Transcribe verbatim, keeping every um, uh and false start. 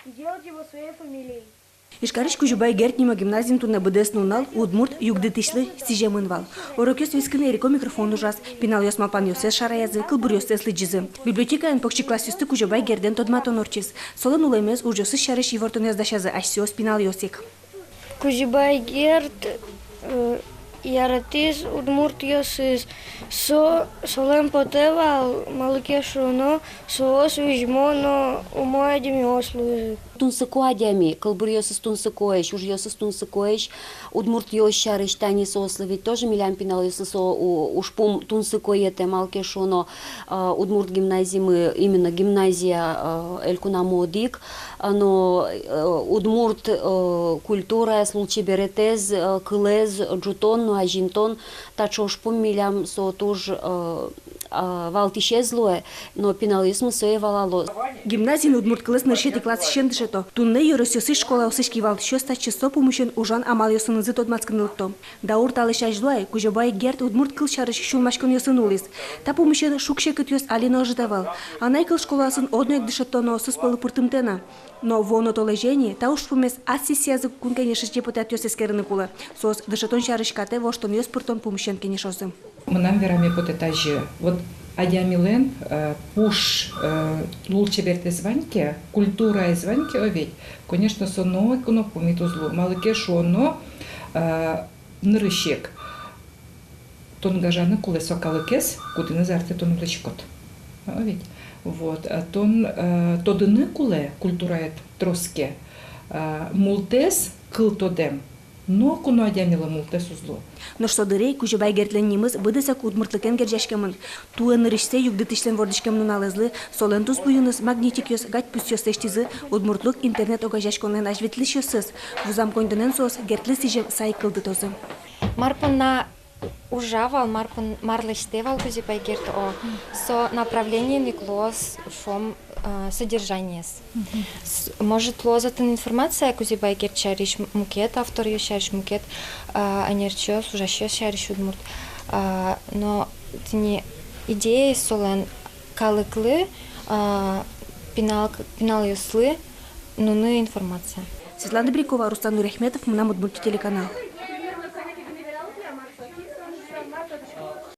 Делать его своей фамилией. Ижкарысь Кузебай Герд нимо гимназиын туннэ быдэс нунал удмурт югдытӥсьлы сӥземын вал. Урокъёс вискын эрико микрофон ужаз, пиналъёс малпанъёссэс шараязы, кылбуръёссэс лыдӟизы. Библиотекаын покчи классъёсты Кузебай Гердэн тодматон ортчиз. Солэн улэмез, ужъёсыз сярысь ивортонъёс дасязы асьсэос пиналъёс ик. Кузебай Герд, э, яратӥз удмуртъёсыз. Со, солэн потэ вал, малы ке шуоно, соос визьмо но умой адямиос луозы. Тунсыко адями, кылбуръёсыз тунсыкоесь, ужъёсыз тунсыкоесь, удмуртъёс сярысь. Тани соослы ведь тоже, милям пиналъёслы, со у-, ужпум тунсыко йӧтэ, малы ке шуоно, э, удмурт гимназимы, именно гимназия, э, элькунамы одӥг, э, но, э, удмурт, э, культураез, лулчеберетэз, э, кылэз ӝутон но азинтон, таӵе ужпум милям со туж, э, э, валтӥсез луэ, но пиналъёсмы сое валало. Гимназиын удмурт кылэз нырысетӥ классысен дышето. Туннэ ёросъёсысь школаосысь кивалтӥсьёс татчы со пумысен ужан амалъёсынызы тодматскыны лыкто. Даур талэсь азьло ай Кузебай Герд удмурт кыл сярысь сюлмаськонъёсын улӥз. Та пумысен шуг-секытъёс али но ӧжыт ӧвӧл. Анай кыл школаосын одно ик дышетоноосыз пӧлы пыртымтэ на. Но вуоно толэзе ини та ужпумез ас сессиязы Кун Кенешысь депутатъёс эскерыны кулэ. Соос дышетон сярысь катэ воштонъёс пыртон пумысен кенешозы. Мынам вераме потэ тазьы. Вот адямилэн, э, пуш, э, лулчеберетэз вань ке, культураез вань ке, о ведь, конечно, со нокуно пумит уз лу. Малы ке шуоно, э, нырысь ик тон гажаны кулэ со калыкез, кудӥныз артэ тон улӥськод. А, ведь. Вот, а тон, э, тодыны кулэ культураед троске, э, мултэс кыл тодэм, нокуно адямилы мултэс уз лу. Нош со дыре ик Кузебай Гердлэн нимыз быдэсак удмуртлыкен герӟаськемын. Туэ нырысьсэ югдытӥсьлэн вордӥськем нуналэзлы солэн тусбуйыныз магнитикъёс, гадьпусъёс лэсьтӥзы удмуртлык интернет огазеяськонлэн азьветлӥсьёсыз. Вузам коньдонэн соос Гердлы сӥзем сайт кылдытозы. Мар понна ужа вал, мар пон-, мар лэсьтэ вал Кузебай Герд, о, со направлениен ик луоз, шуом, а, содержаниез. Мгм. С-, может, луоз отын информация Кузебай Герд сярысь, м-, мукет авторъёс сярысь, мукет, а, ӧнерчиос, ужасьёс сярысь удмурт. А, но тӥни идеяез солэн калыклы, а, пинал, пиналъёслы нуны информация. Светлана Добрякова, Руслан Нуряхметов, «Мынам Удмуртие» телеканал.